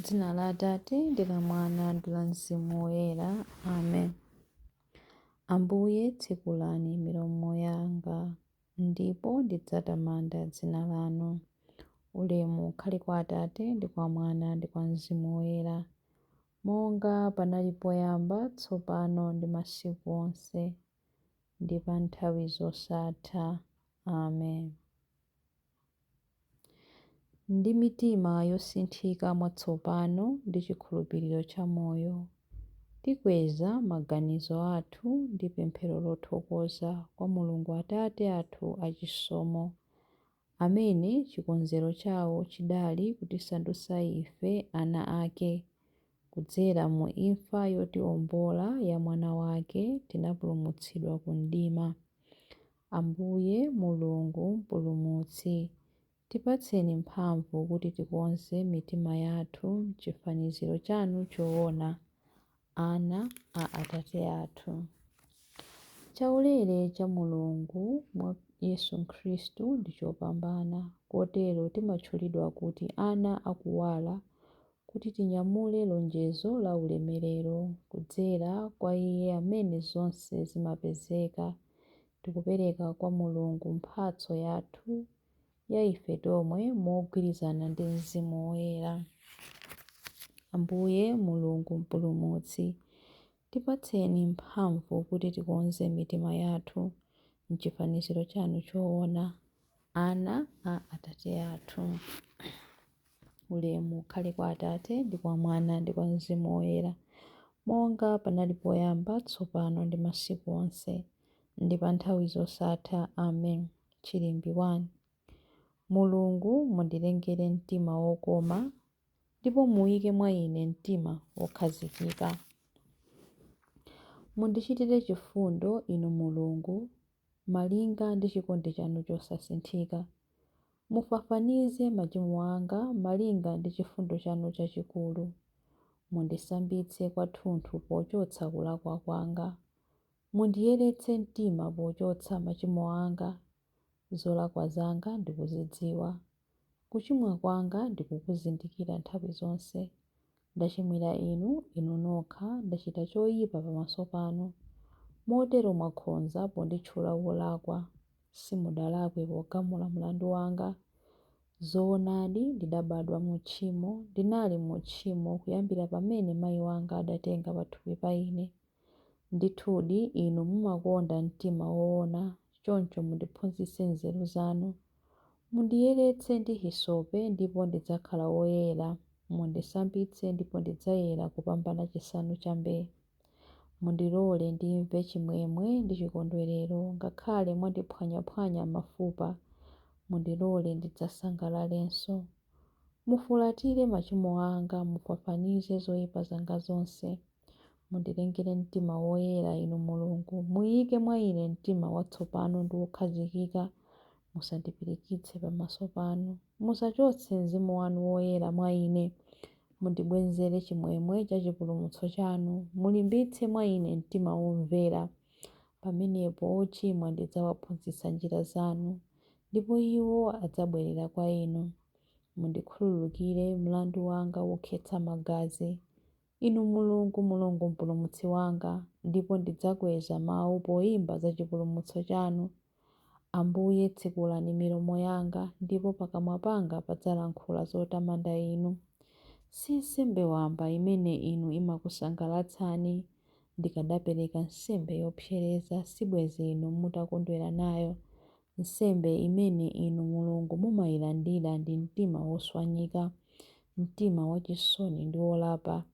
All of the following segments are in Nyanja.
M'dzina la Atate, ndi la Mwana, ndi la Mzimu Woyera. Amen. Ambuye, tsekulani milomo yanga, ndipo ndidzatamanda dzina lanu. Ulemu ukhale kwa Atate, ndi kwa Mwana, ndi kwa Mzimu Woyera, monga panali poyamba, tsopano ndi masiku onse, ndi pa nthawi zosatha. Amen. Ndi mitima yosinthika mwatsopano ndi chikhulupiriro chamoyo, tikweza maganizo athu ndi pemphero lothokoza kwa Mulungu Atate athu achisomo, amene chikonzero chawo chidali kutisandutsa ife ana ake, kudzera mu imfa yotiombola ya Mwana wake tinapulumutsidwa ku mdima. Ambuye Mulungu Mpulumutsi, tipatseni mphamvu kuti tikonze mitima yathu m'chifaniziro chanu choona, ana a Atate athu. Chaulere cha Mulungu mwa Yesu Khristu ndi chopambana, kotero timatchulidwa kuti ana a kuwala kuti tinyamule lonjezo la ulemerero kudzera kwa Iye amene zonse zimapezeka. Tikupereka kwa Mulungu mphatso yathu ya ife tomwe mogwirizana ndi Mzimu Woyera. Ambuye Mulungu Mpulumutsi, tipatseni mphamvu kuti tikonze mitima yathu m'chifaniziro chanu choona, ana a Atate athu. Ulemu ukhale kwa Atate, ndi kwa Mwana, ndi kwa Mzimu Woyera, monga panali poyamba, tsopano ndi masiku onse, ndi pa nthawi zosatha. Amen. Chilimbi 1. Mulungu, mundilengere mtima wokoma, ndipo muyike mwa ine mtima wokhazikika. Mundichitire chifundo, Inu Mulungu, malinga ndi chikondi chanu chosasinthika. Mufafanize machimo anga malinga ndi chifundo chanu chachikulu. Mundisambitse kwathunthu pochotsa kulakwa kwanga. Mundiyeretse mtima pochotsa machimo anga. Zolakwa zanga ndikuzidziwa. Kuchimwa kwanga ndikukuzindikira nthawi zonse. Ndachimwira inu, inu nokha, ndachita choyipa pamaso panu. Motero mwakhonza ponditchula wolakwa. Simudalakwe pogamula mlandu wanga. Zoonadi, ndidabadwa mu tchimo, ndinali mu tchimo kuyambira pamene mayi wanga adatenga pathupi pa ine. Ndithudi, inu mumakonda mtima woona, choncho mundiphunzitse nzeru zanu. Mundiyeretse ndi hisope ndipo ndidzakhala woyera, mundisambitse ndipo ndidzayera kupambana chisanu cha mbee. Mundilole ndimve chimwemwe ndi chikondwerero, ngakhale mwandiphwanyaphwanya mafupa, mundilole ndidzasangalalenso. Mufulatire machimo anga, mufafanize zoyipa zanga zonse. Mundilengere mtima woyera, Inu Mulungu, muyike mwa ine mtima watsopano ndi wokhazikika. Musandipirikitse pamaso panu, musachotse mzimu wanu woyera mwa ine. Mundibwezere chimwemwe cha chipulumutso chanu, mulimbitse mwa ine mtima womvera. Pamenepo ochimwa ndidzawaphunzitsa njira zanu, ndipo iwo adzabwerera kwa inu. Mundikhululukire mlandu wanga wokhetsa magazi, Inu Mulungu, Mulungu Mpulumutsi wanga, ndipo ndidzakweza mawu poyimba za chipulumutso chanu. Ambuye, tsekulani milomo yanga, ndipo pakamwa panga padzalankhula zotamanda Inu. Si nsembe wamba imene inu imakusangalatsani, ndikadapereka nsembe yopsereza, sibwenzi inu mutakondwera nayo. Nsembe imene inu Mulungu mumayilandira ndi mtima woswanyika, mtima wachisoni ndi wolapa,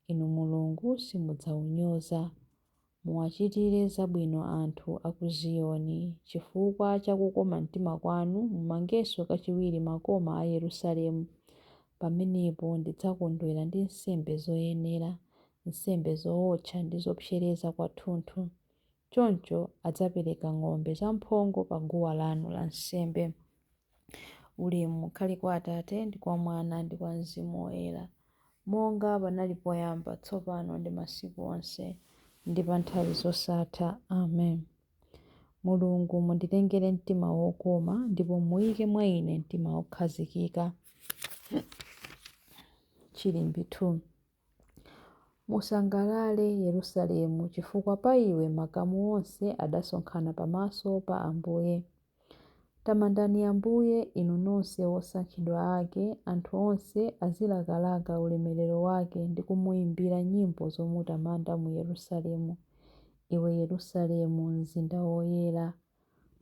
Inu Mulungu simudzawunyoza. Muwachitire zabwino anthu a ku Ziyoni. Chifukwa cha kukoma mtima kwanu mumangenso kachiwiri makoma a Yerusalemu. Pamenepo ndidzakondwera ndi nsembe zoyenera, nsembe zowotcha ndi zopsereza kwathunthu. Choncho adzapereka ng'ombe zamphongo pa guwa lanu lansembe. Ulemu ukhale kwa Atate, ndi kwa Mwana, ndi kwa Mzimu Woyera, monga panali poyamba, tsopano ndi masiku onse, ndi pa nthawi zosatha. Amen. Mulungu, mundilengere mtima wokoma, ndipo muyike mwa ine mtima wokhazikika. Chilimbi 2. Musangalale Yerusalemu, chifukwa pa iwe makamu onse adasonkhana pamaso pa Ambuye. Tamandani Ambuye, inu nonse osankhidwa ake, anthu onse azilakalaka ulemerero wake ndi kumuimbira nyimbo zomutamanda mu Yerusalemu. Iwe Yerusalemu, mzinda woyera,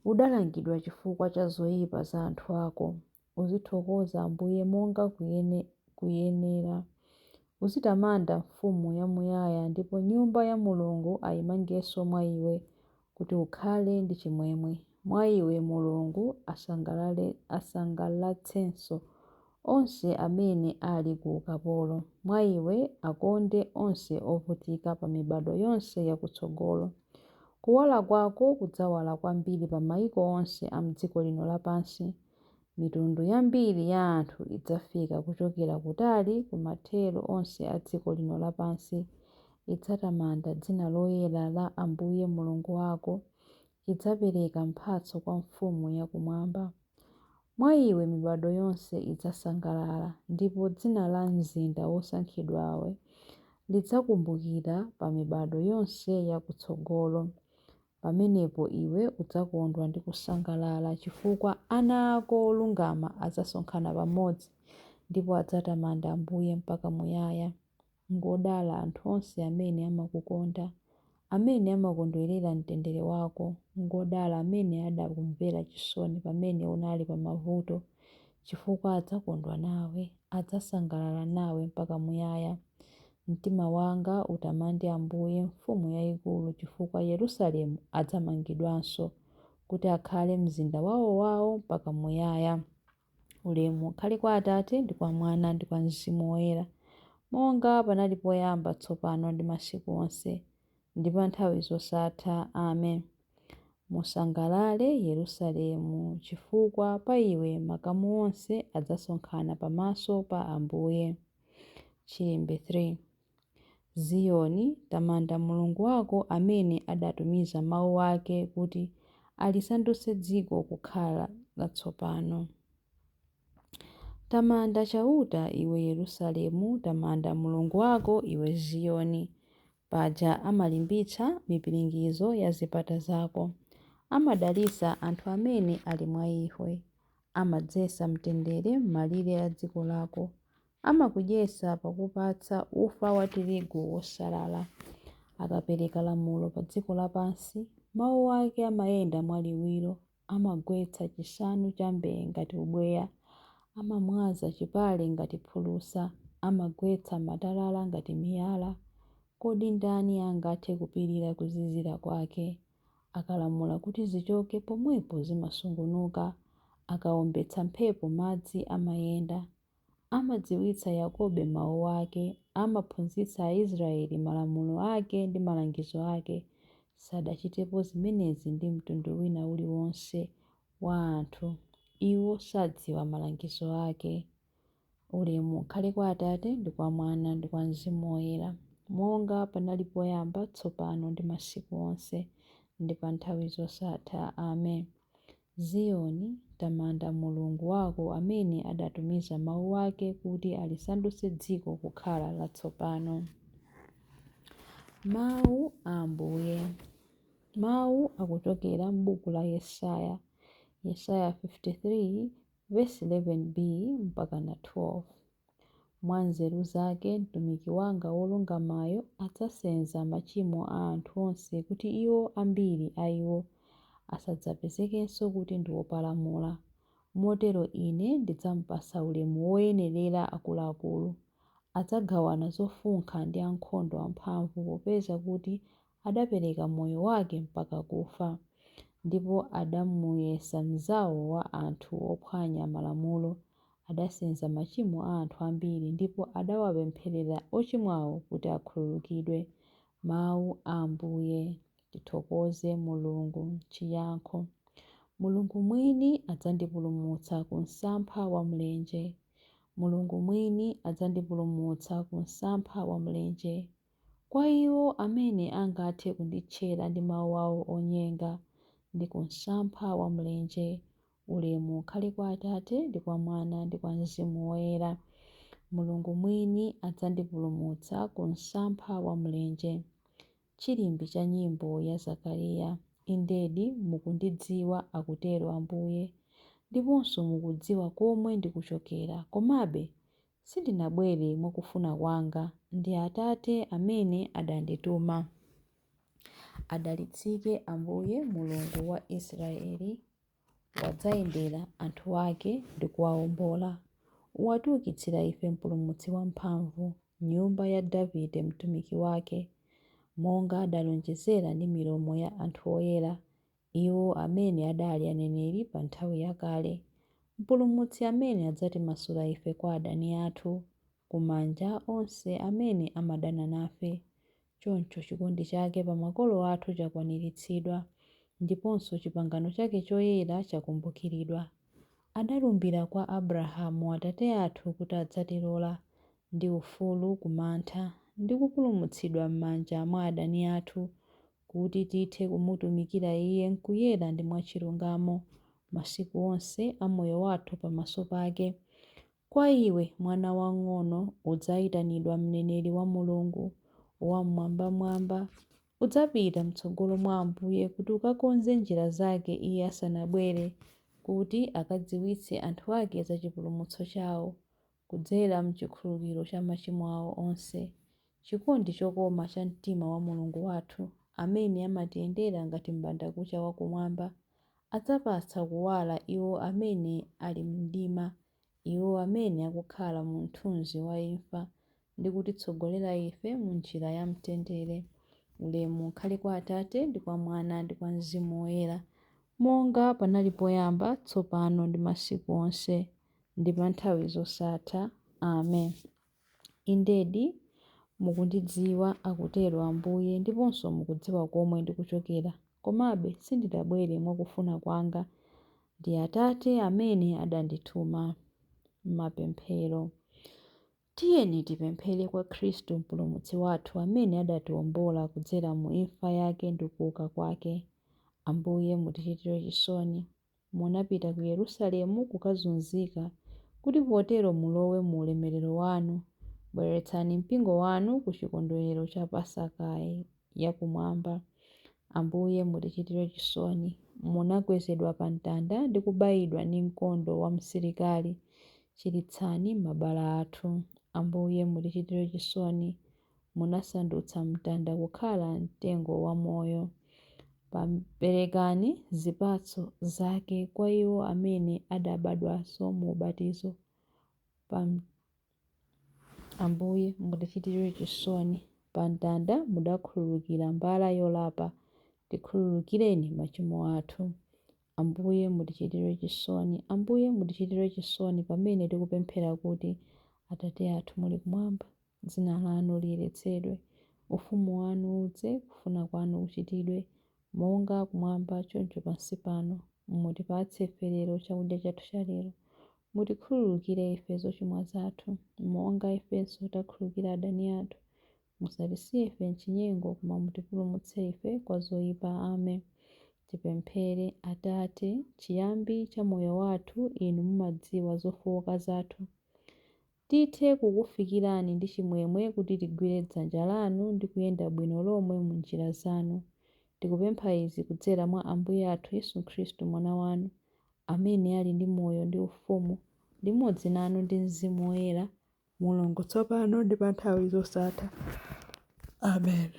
udalangidwa chifukwa cha zoyipa za anthu ako. Uzithokoza Ambuye monga kuyenera. Uzitamanda Mfumu yamuyaya, ndipo nyumba ya Mulungu ayimangenso mwa iwe, kuti ukhale ndi chimwemwe. Mwa iwe Mulungu asangalatsenso onse amene ali ku ukapolo. Mwa iwe akonde onse ovutika pa mibado yonse yakutsogolo. Kuwala kwako kudzawala kwambiri pa mayiko onse a m'dziko lino lapansi. Mitundu yambiri ya anthu idzafika kuchokera kutali kumathero onse a dziko lino lapansi. Idzatamanda dzina loyera la Ambuye Mulungu wako, idzapereka mphatso kwa Mfumu yakumwamba. Mwa iwe mibado yonse idzasangalala, ndipo dzina la mzinda wosankhidwawe lidzakumbukira pa mibado yonse yakutsogolo. Pamenepo iwe udzakondwa ndi kusangalala, chifukwa ana ako olungama adzasonkhana pamodzi, ndipo adzatamanda Ambuye mpaka muyaya. Ngodala anthu onse amene amakukonda, amene amakondwerera mtendere wako. Ngodala amene adakumvera chisoni pamene unali pamavuto, chifukwa adzakondwa nawe, adzasangalala nawe mpaka muyaya. Mtima wanga utamande Ambuye, Mfumu yayikulu, chifukwa Yerusalemu adzamangidwanso, kuti akhale mzinda wawowawo mpaka muyaya. Ulemu ukhale kwa Atate, ndi kwa Mwana, ndi kwa Mzimu Woyera, monga panali poyamba, tsopano ndi masiku onse, ndi pa nthawi zosatha. Amen. Musangalale Yerusalemu, chifukwa pa iwe makamu onse adzasonkhana pamaso pa Ambuye. Chilimbi 3. Ziyoni, tamanda Mulungu wako amene adatumiza mawu ake kuti alisandutse dziko kukhala latsopano. Tamanda Chauta, iwe Yerusalemu, tamanda Mulungu wako, iwe Ziyoni. Paja amalimbitsa mipiringidzo ya zipata zako, amadalitsa anthu amene ali mwa iwe, amadzetsa mtendere m'malire a dziko lako, amakudyetsa pakupatsa ufa wa tirigu wosalala. Akapereka lamulo pa dziko lapansi, mawu ake amayenda mwaliwiro, amagwetsa chisanu cha mbee ngati ubweya, amamwaza chipale ngati phulusa, amagwetsa matalala ngati miyala. Kodi ndani angathe kupirira kuzizira kwake? Akalamula kuti zichoke, pomwepo zimasungunuka. Akawombetsa mphepo, madzi amayenda. Amadziwitsa Yakobo mawu ake, amaphunzitsa Aisraeli malamulo ake ndi malangizo ake. Sadachitepo zimenezi ndi mtundu wina uliwonse wa anthu, iwo sadziwa malangizo ake. Ulemu ukhale kwa Atate, ndi kwa Mwana, ndi kwa Mzimu Woyera, monga panali poyamba, tsopano ndi masiku onse, ndi pa nthawi zosatha. Amen. Ziyoni, tamanda Mulungu wako amene adatumiza mawu ake kuti alisandutse dziko kukhala latsopano. Mawu a Ambuye. Mawu akuchokera m'buku la Yesaya, Yesaya 53 verse 11b mpaka na 12. Mwa nzeru zake mtumiki wanga wolungamayo adzasenza machimo a anthu onse, kuti iwo ambiri a iwo asadzapezekenso kuti ndi opalamula. Motero ine ndidzampatsa ulemu woyenerera akuluakulu. Adzagawana zofunkha ndi ankhondo amphamvu, popeza kuti adapereka moyo wake mpaka kufa, ndipo adamuyesa mnzawo wa anthu ophwanya malamulo. Adasenza machimo a anthu ambiri, ndipo adawapempherera ochimwawo kuti akhululukidwe. Mawu a Ambuye. Tithokoze Mulungu. Chiyankho. Mulungu mwini adzandipulumutsa ku msampha wa mlenje. Mulungu mwini adzandipulumutsa ku msampha wa mlenje, kwa iwo amene angathe kunditchera ndi mawu awo onyenga, ndi ku msampha wa mlenje. Ulemu ukhale kwa Atate, ndi kwa Mwana, ndi kwa Mzimu Woyera, Mulungu mwini adzandipulumutsa ku msampha wa mlenje. Chilimbi cha nyimbo ya Zakariya. Indedi mukundidziwa, akutero Ambuye, ndiponso mukudziwa komwe ndikuchokera. Komabe sindinabwere mwakufuna kwanga, ndi Atate amene adandituma. Adalitsike Ambuye Mulungu wa Israeli, wadzayendera anthu ake ndi kuwaombola. Watiukitsira ife Mpulumutsi wamphamvu, nyumba ya Davide mtumiki wake, monga adalonjezera ndi milomo ya anthu oyera, iwo amene adali aneneri pa nthawi yakale. Mpulumutsi amene adzatimasula ife kwa adani athu, ku manja onse amene amadana nafe. Choncho chikondi chake pa makolo athu chakwaniritsidwa, ndiponso chipangano chake choyera chakumbukiridwa. Adalumbira kwa Abrahamu atate athu kuti adzatilola ndi ufulu ku mantha, ndi kupulumutsidwa m'manja mwa adani athu, kuti tithe kumutumikira Iye m'kuyera ndi mwachilungamo, masiku onse a moyo wathu pamaso pake. Kwa iwe, mwana wamng'ono, udzayitanidwa mneneri wa Mulungu Wam'mwambamwamba. Udzapita m'tsogolo mwa Ambuye kuti ukakonze njira zake Iye asanabwere, kuti akadziwitse anthu ake za chipulumutso chawo, kudzera m'chikhululukiro cha machimo awo onse. Chikondi chokoma cha mtima wa Mulungu wathu, amene amatiyendera ngati m'bandakucha wakumwamba, adzapatsa kuwala iwo amene ali m'mdima, iwo amene akukhala mu mthunzi wa imfa, ndi kutitsogolera ife mu njira ya mtendere. Ulemu ukhale kwa Atate, ndi kwa Mwana, ndi kwa Mzimu Woyera, monga panali poyamba, tsopano ndi masiku onse, ndi pa nthawi zosatha. Amen. Indedi mukundidziwa, akutero Ambuye, ndiponso mukudziwa komwe ndikuchokera. Komabe sindidabwere mwakufuna kwanga, ndi Atate amene adandituma. Mapemphero. Tiyeni tipemphere kwa Khristu Mpulumutsi wathu amene adatiwombola kudzera mu imfa yake ndi kuuka kwake. Ambuye mutichitire chisoni. Munapita ku Yerusalemu kukazunzika, kuti potero mulowe mu ulemerero wanu. Bweretsani mpingo wanu ku chikondwerero cha Pasaka yakumwamba. Ambuye mutichitire chisoni. Munakwezedwa pa mtanda ndi kubayidwa ndi mkondo wa msilikali. Chiritsani mabala athu. Ambuye mutichitire chisoni. Munasandutsa mtanda kukhala mtengo wa moyo. Perekani zipatso zake kwa iwo amene adabadwanso mu ubatizo. Ambuye mutichitire chisoni. Pa mtanda mudakhululukira mbala yolapa. Tikhululukireni machimo athu. Ambuye mutichitire chisoni. Ambuye mutichitire chisoni pamene tikupemphera kuti, Atate athu muli kumwamba, dzina lanu liyeretsedwe, ufumu wanu udze, kufuna kwanu kuchitidwe, monga kumwamba choncho pansi pano. Mutipatse ife lero chakudya chathu cha lero. Mutikhululukire ife zochimwa zathu, monga ifenso takhululukira adani athu. Musatisiye ife m'chinyengo, koma mutipulumutse ife kwa zoyipa. Amen. Tipemphere. Atate, chiyambi cha moyo wathu, inu mumadziwa zofowoka zathu. Tithe kukufikirani ndi chimwemwe kuti tigwire dzanja lanu ndi kuyenda bwino lomwe mu njira zanu. Tikupempha izi kudzera mwa Ambuye athu Yesu Khristu Mwana wanu, amene ali ndi moyo ndi ufumu, limodzi nanu ndi Mzimu Woyera, Mulungu tsopano ndi pa nthawi zosatha. Amen.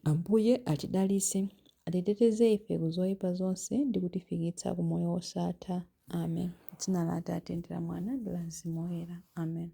Ambuye atidalitse, atiteteze ife ku zoyipa zonse ndi kutifikitsa ku moyo wosatha. Amen. Dzina la Atate ndi la Mwana ndi la Mzimu Woyera. Amen.